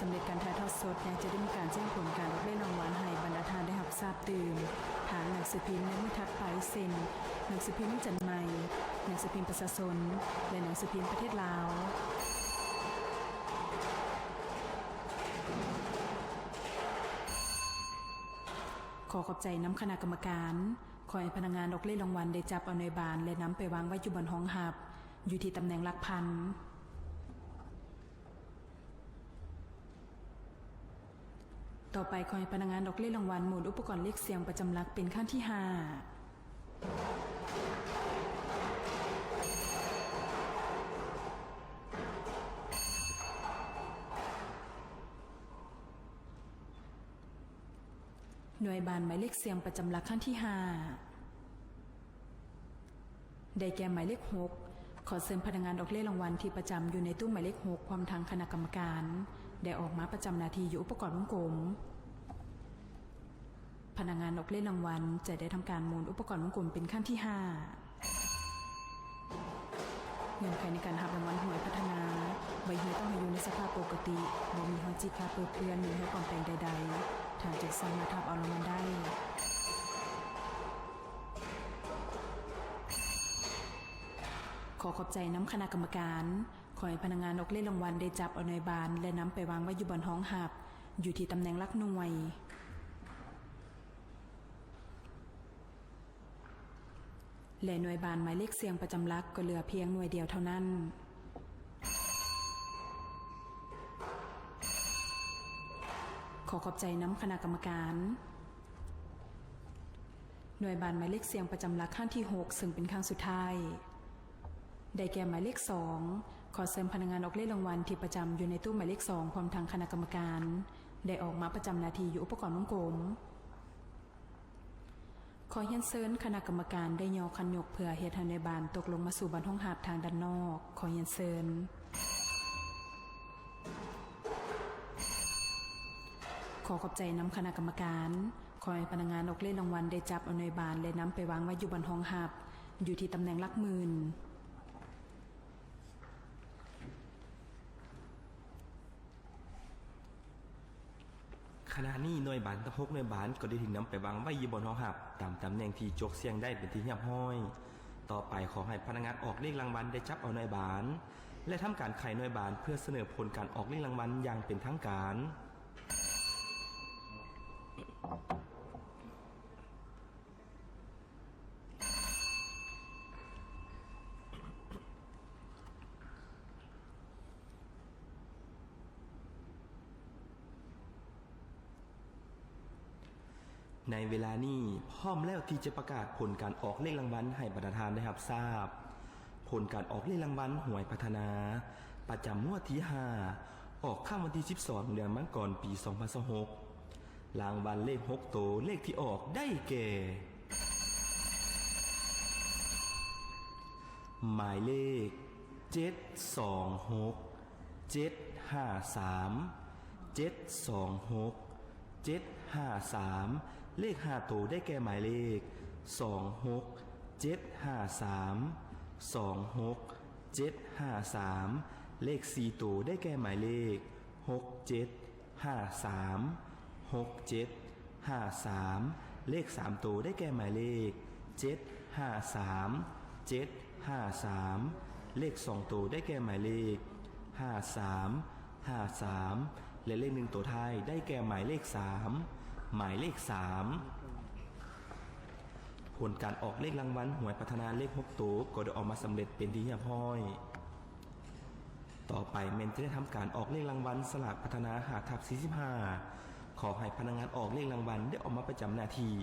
ສຳເລັດການຖ່າຍທອດສົດ ຍັງຈະໄດ້ມີການແຈ້ງຜົນການອອກເລກລາງວັນໃຫ້ບັນດາທ່ານໄດ້ຮັບຊາບຕື່ມ ທາງໜັງສືພິມໃນມື້ຖັດໄປ ເຊັ່ນ ໜັງສືພິມວັນຈັນໃໝ່, ໜັງສືພິມປະຊາຊົນ ແລະ ໜັງສືພິມປະເທດລາວ. ຂໍຂອບໃຈນຳຄະນະກຳມະການ. ຂໍໃຫ້ພະນັກງານອອກເລກລາງວັນໄດ້ຈັບເອົາໜ່ວຍບານ ແລະ ນຳໄປວາງໄວ້ຢູ່ບ່ອນຮອງຮັບ ຢູ່ທີ່ຕຳແໜ່ງຫຼັກພັນ. ຕໍ່ໄປ ຂໍໃຫ້ພະນັກງານອອກເລກລາງວັນໝູນອຸປະກອນເລກສ່ຽງປະຈຳຫຼັກເປັນຄັ້ງທີຫ້າ. ໜ່ວຍບານໝາຍເລກສ່ຽງປະຈຳຫຼັກຄັ້ງທີຫ້າ ໄດ້ແກ່ໝາຍເລກຫົກ. ຂໍເຊີນພະນັກງານອອກເລກລາງວັນທີ່ປະຈຳຢູ່ໃນຕູ້ໝາຍເລກຫົກ ພ້ອມທັງຄະນະກຳມະການ ໄດ້ອອກມາປະຈຳໜ້າທີ່ຢູ່ອຸປະກອນວົງກົມ. ພະນັກງານອອກເລກລາງວັນຈະໄດ້ທຳການໝູນອຸປະກອນວົງກົມເປັນຄັ້ງທີຫ້າ. ເງື່ອນໄຂໃນການຮັບລາງວັນຫວຍພັດທະນາ ໃບຫວຍຕ້ອງໃຫ້ຢູ່ໃນສະພາບປົກກະຕິ, ບໍ່ມີຮອຍຈີກຂາດເປິເປື້ອນ ຫຼື ຮອຍປອມແປງໃດໆ, ທ່ານຈຶ່ງສາມາດຮັບເອົາລາງວັນໄດ້. ຂໍຂອບໃຈນຳຄະນະກຳມະການ. ຂໍໃຫ້ພະນັກງານອອກເລກລາງວັນໄດ້ຈັບເອົາໜ່ວຍບານ ແລະ ນຳໄປວາງໄວ້ຢູ່ບ່ອນຮອງຮັບ ຢູ່ທີ່ຕຳແໜ່ງຫຼັກໜ່ວຍ. ແລະ ໜ່ວຍບານໝາຍເລກສ່ຽງປະຈຳຫຼັກກໍເຫຼືອພຽງໜ່ວຍດຽວເທົ່ານັ້ນ. ຂໍຂອບໃຈນຳຄະນະກຳມະການ. ໜ່ວຍບານໝາຍເລກສ່ຽງປະຈຳຫຼັກຄັ້ງທີຫົກ ເຊິ່ງເປັນຄັ້ງສຸດທ້າຍ ໄດ້ແກ່ໝາຍເລກສອງ. ຂໍເຊີນພະນັກງານອອກເລກລາງວັນທີ່ປະຈຳຢູ່ໃນຕູ້ໝາຍເລກສອງ ພ້ອມທັງຄະນະກຳມະການ ໄດ້ອອກມາປະຈຳໜ້າທີ່ຢູ່ອຸປະກອນວົງກົມ. ຂໍຮຽນເຊີນຄະນະກຳມະການໄດ້ຍໍຄັນຍົກເພື່ອເຮັດໃຫ້ໜ່ວຍບານຕົກລົງມາສູ່ບ່ອນຮອງຮັບທາງດ້ານນອກ. ຂໍຮຽນເຊີນ. ຂໍຂອບໃຈນຳຄະນະກຳມະການ. ຂໍໃຫ້ພະນັກງານອອກເລກລາງວັນໄດ້ຈັບເອົາໜ່ວຍບານ ແລະ ນຳໄປວາງໄວ້ຢູ່ບ່ອນຮອງຮັບ ຢູ່ທີ່ຕຳແໜ່ງຫຼັກໝື່ນ. ຂະນະນີ້ໜ່ວຍບານທັງຫົກໜ່ວຍບານກໍໄດ້ຖືກນຳໄປວາງໄວ້ຢູ່ບ່ອນຮອງຮັບ ຕາມຕຳແໜ່ງທີ່ຈົກສ່ຽງໄດ້ເປັນທີ່ຮຽບຮ້ອຍ. ຕໍ່ໄປຂໍໃຫ້ພະນັກງານອອກເລກລາງວັນໄດ້ຈັບເອົາໜ່ວຍບານ ແລະ ທຳການໄຂໜ່ວຍບານເພື່ອສະເໜີຜົນການອອກເລກລາງວັນຢ່າງເປັນທາງການ. ໃນເວລານີ້ ພ້ອມແລ້ວທີ່ຈະປະກາດຜົນການອອກເລກລາງວັນໃຫ້ບັນດາທ່ານໄດ້ຮັບຊາບ. ຜົນການອອກເລກລາງວັນຫວຍພັດທະນາ ປະຈຳງວດທີຫ້າ ອອກຄ່ຳວັນທີສິບສອງ ເດືອນມັງກອນ ປີສອງພັນຊາວຫົກ. ລາງວັນເລກຫົກໂຕ ເລກທີ່ອອກໄດ້ແກ່ ໝາຍເລກ ເຈັດສອງຫົກ ເຈັດຫ້າສາມ ເຈັດສອງຫົກ ເຈັດຫ້າສາມ. ເລກຫ້າໂຕໄດ້ແກ່ໝາຍເລກ ສອງຫົກ ເຈັດຫ້າສາມ ສອງຫົກ ເຈັດຫ້າສາມ. ເລກສີ່ໂຕໄດ້ແກ່ໝາຍເລກ ຫົກເຈັດ ຫ້າສາມ ຫົກເຈັດ ຫ້າສາມ. ເລກສາມໂຕໄດ້ແກ່ໝາຍເລກ ເຈັດຫ້າສາມ ເຈັດຫ້າສາມ. ເລກສອງໂຕໄດ້ແກ່ໝາຍເລກ ຫ້າສາມ ຫ້າສາມ ແລະ ເລກໜຶ່ງໂຕທ້າຍໄດ້ແກ່ໝາຍເລກສາມ ໝາຍເລກສາມ. ຜົນການອອກເລກລາງວັນຫວຍພັດທະນາເລກຫົກໂຕກໍໄດ້ອອກມາສຳເລັດເປັນທີ່ຮຽບຮ້ອຍ. ຕໍ່ໄປແມ່ນຈະໄດ້ທຳການອອກເລກລາງວັນສະຫຼາກພັດທະນາ ຫ້າທັບສີ່ສິບຫ້າ. ຂໍໃຫ້ພະນັກງານອອກເລກລາງວັນໄດ້ອອກມາປະຈຳໜ້າທີ່